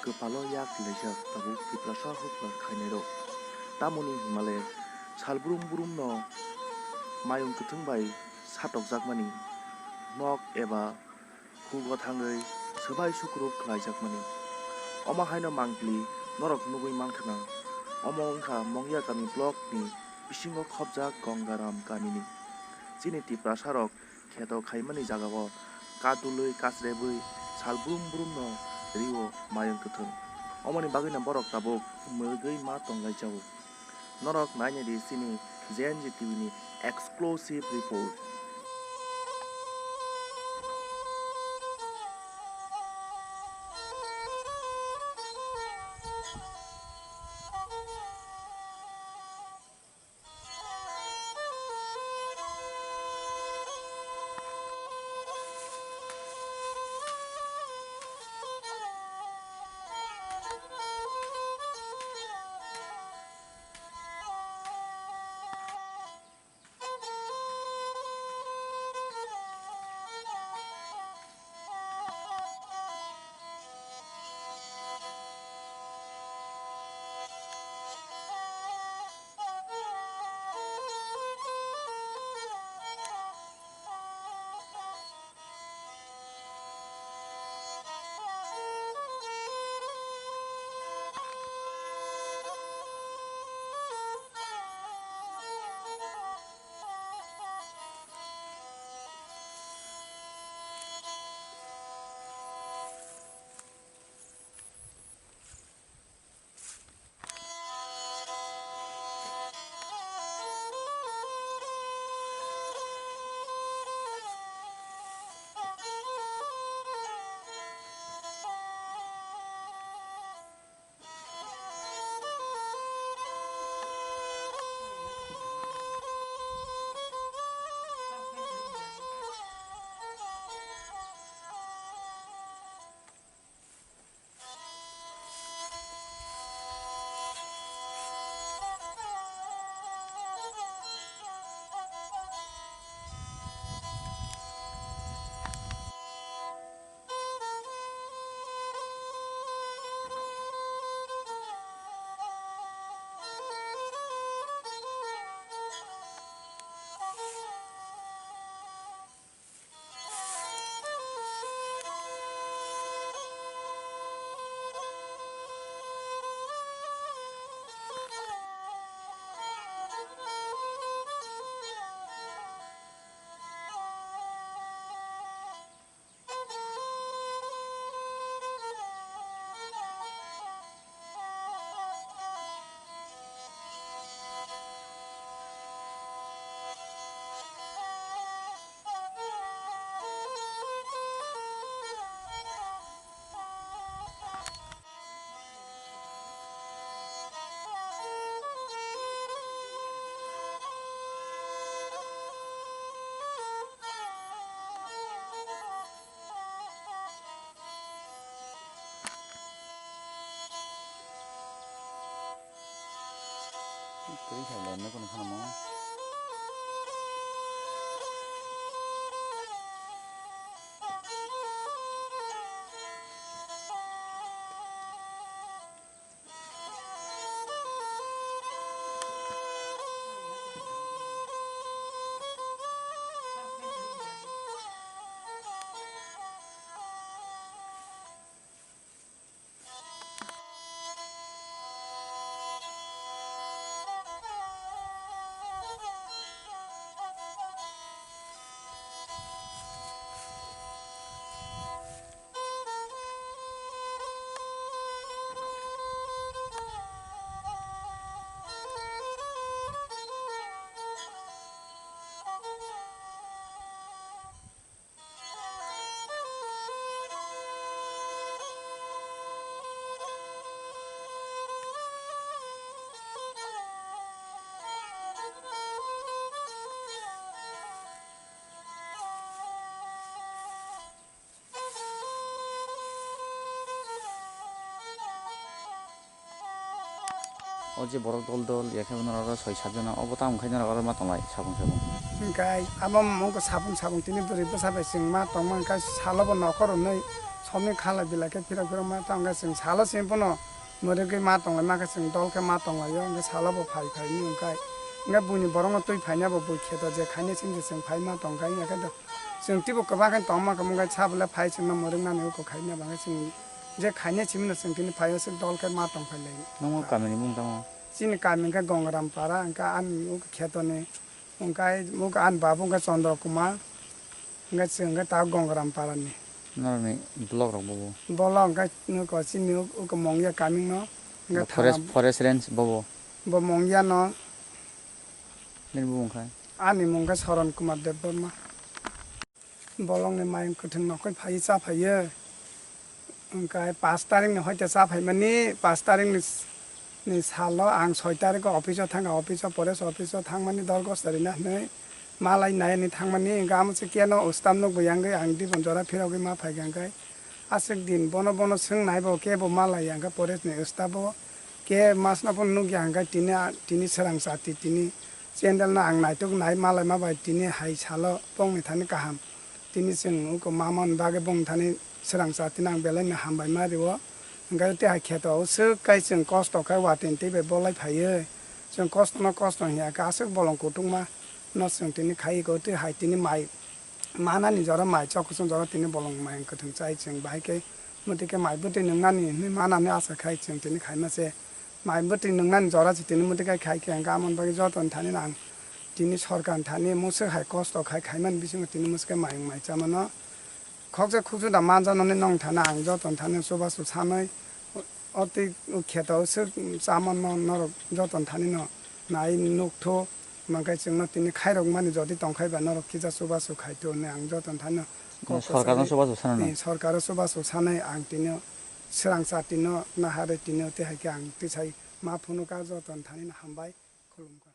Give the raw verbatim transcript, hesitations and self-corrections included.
kwpalo yak laijak tabuk Tiprasa hukbar khainairok. Tamoni hwnmale sal brum brumno mayung kwthwng bai satokjakmani nok eba hugo thangwi swbai sukruk khlaijakmani. Omo haino mangpili norok nugwi manthwna. Omo wngkha Mongya kami block ni bisingo khopjak Gangaram kamini. Chini Tiprasa rok kheto khaimani jagao kadulwi kasrebwi sal brum brumno rio mayung kwthwng. Omoni bagwino borok tabuk mwrwgwi ma tonglaijao. Norok nainai di chini J N J T V ni exclusive report. O je borok dol dol, ya khe bono oro soi sat jona, obo tamo khe norok oro ma tonglai sabung sabung. Hwnkhe abo wngkha sabung sabung, tini bwrwi bwsa bai chwng ma tongma, hwnkhe salo bo nokhor hwnwi Hobni khala bila khe phirok phirok ma tong khe chwng salo simi bono mwrwgwi ma tong lai ma khe chwng dol khe ma tong lai o, hwnkhe salo bo phai phai ni hwnkhe, hwnkhe buini borok no twi phaina bo bui kheto je khaina simi je chwng phai ma tong kha, hwnkhe chwng teibo kwbang khe tong ma khe hwnkhe sa bwle phai chwng no mwrwk nani uko khaina ba khe chwng je khaina simi no chwng tini phai o swk dol khe ma tong phai lai. Nungno kamini mung tamo? Chini kami hwnkhe Gongram Para, hwnkhe ani uko kheto ni. Hwnkhe uk ani baba wngkha Chandra Kumar, hwnkhe chwng hwnkhe ta Gongram Parani. Norokni block rok bobo? Bolok hwnkhe nuko chini uk, uk Mongya kamingno, hwnkhe Forest, Tharam. Forest Range bobo? Bo Mongyano. Nini bumung khai? Ani mung khe Saran Kumar Debbarma. Bolongni mayung kwthwng nokoi phaiwi cha phaiyo. Hwnkhe pash tarikni hoite cha phaimani, pash tarikni s-, ni salo ang soi tariko office-o thangkha, office-o, forest office-o thangmani dorgos rina hwnwi malai nai hwnwi thangmani. Hwnkhe amo se keno ustam nukbo yangwi ang dibon jora phirogwi ma phaikha hwnkhe aswk din bono bono swng naibo kebo malai ya hwnkhe forest-ni ustabo ke masno phano nukya hwnkhe tini a-, tini swrang chati tini candle no ang naituk nai malaima bai tini hai salo bongni thani kaham. Tini chwng uko mamani bagwi bongni thani swrang cha tini ang belai no hambai ma rio. Hwnkhe tei hai kheto o swk kai chwng kosto khai watwi tei bai bolai phaiwi. Chwng kosto no kosto hiya khe aswk bolong kutung ma no chwng tini khai ko tei hai tini mai manani jora mai chok kusung jora tini bolong mai kwthwng chai chwng bahai khe mwtwi khe mai bwtwi nwngnani hinwi manani acha khai chwng tini khaima se. Mai bwtwi nwngnani jora se tini mwtwi khai khai khe hwnkhe amoni bagwi joto ni thani no ang tini sorkar ni thani mwswk hai kosto khai khaimani bisingo tini mwswk khe mayung mai chamano. Khoksa khuksu da manjanani nong thani ang joto ni thani chubachu sanwi o twi kheto swk chamano norok joto ni thani no nai nukthu mankhe chwngno tini khairok mani jodi tongkhai ba norok kisa chubachu khaithu hinwi ang joto ni thani no kok Sorkar no kwchangwi, chubachu sanano? Eh, sorkar o chubachu sanai ang tini swrang cha tini no naharwi tini tei hai khe ang tisai ma phunukha joto ni thani no hambai khulumkha.